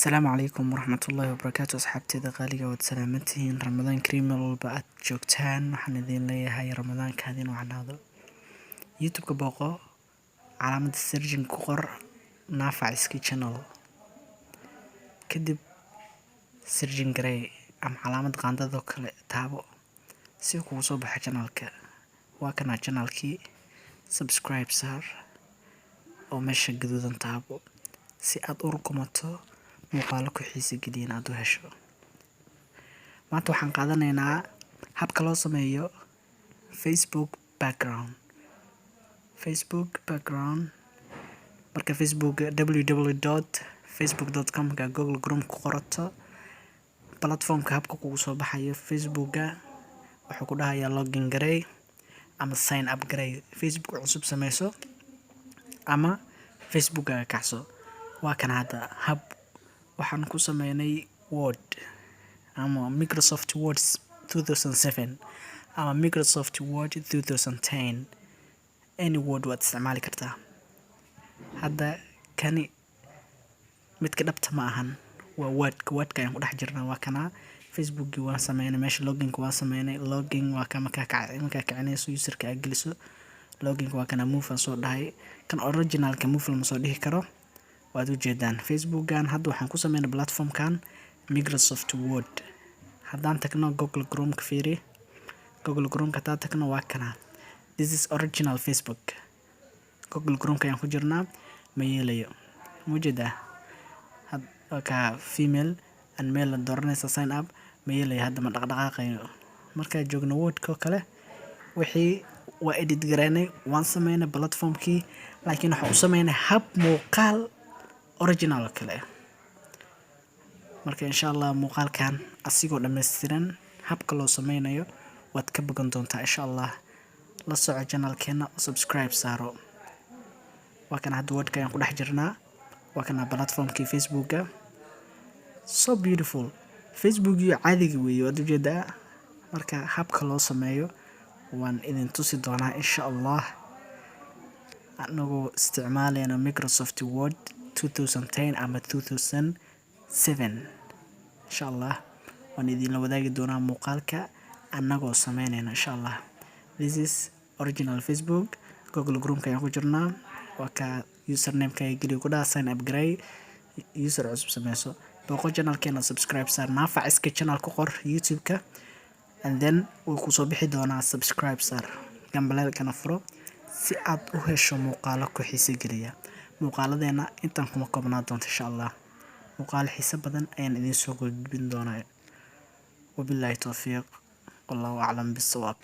Asalaamu calaykum waraxmatullaahi wabarakaatu. Asxaabteeda qaaliga, waad salaamantihiin. Ramadaan kariim meel walba aad joogtaan. Waxaan idin leeyahay ramadaanka idin wacnaado. YouTube-ka booqo, calaamada searching ku qor Naafac Iski Channel, kadib searching garey ama calaamad qaandadoo kale taabo si uu kugu soo baxo channelka. Waa kana channelkii. Subscribe saar oo meesha gaduudan taabo si aad u rukumato, muuqaalo ku xiisa geliyan aad u hesho. Maanta waxaan qaadanaynaa habka loo sameeyo Facebook background. Facebook background, marka Facebook www.facebook.com ka Google Chrome ku qorato, platformka habka kugu soo baxayo Facebooka wuxuu ku dhahayaa login garey ama sign up garey, Facebook cusub sameyso ama Facebookaga kacso. Waa kan hadda hab waxaan ku sameynay Word ama Microsoft Word 2007 ama Microsoft Word 2010. Any Word waad isticmaali kartaa. Hadda kani midka dhabta ma ahan, waa Wordka. Wordka ayaan ku dhex jirnaa. Waa kanaa Facebookii, waan sameynay. Meesha loginka waan sameynay. Login waa ka markaa kicinayso, userka aad geliso loginka. Waa kana move aan soo dhahay. Kan originalka move lama soo dhihi karo, waad ujeedaan. Facebookan hadda waxaan ku sameynay platformkan Microsoft Word. Haddaan tagno Google Chrome-ka, fiiri, Google Chrome-ka haddaan tagno, waa kana. This is original Facebook. Google Chrome-ka ayaan ku jirnaa. Ma yeelayo, ma ujeedaa? Waa kaa female and male la dooranaysa. Sign up ma yeelayo, hadda ma dhaqdhaqaaqayo. Markaa joogno Wordka oo kale, wixii waa edit gareynay, waan sameynay platformkii, laakiin waxaan u sameynay hab muuqaal original oo kale. Marka insha Allah muuqaalkan asigoo dhammaystiran habka loo sameynayo waad ka bogan doontaa insha Allah. La soco channelkeena, subscribe saaro. Waa kana hadda Wordka ayaan ku dhex jirnaa. Waa kana platformkii Facebooka, so beautiful. Facebook iyo caadiga weeye, waad ujeedaa. Marka habka loo sameeyo waan idin tusi doonaa insha Allah, anagoo isticmaaleyna Microsoft Word 2010 ama 2007. Insha Allah waan idinla wadaagi doonaa muuqaalka anagoo sameyneyna insha Allah. This is original Facebook. Google Chrome ayaan ku jirnaa. Waa ka username-ka geli ku dhaha, sign up garay, user cusub sameyso. Booqo channelkeena, subscribe saar. Naafac Iska Channel ku qor YouTube-ka and then wuu kusoo bixi doonaa. Subscribe saar, gambaleelkana furo si aad u hesho muuqaalo ku xiiso geliya. Muuqaaladeena intaan kuma koobnaa doonto insha Allah. Muuqaalo xiiso badan ayaan idiin soo gudbin doonaa. Wabilaahi towfiiq, wallahu aclam bisawaab.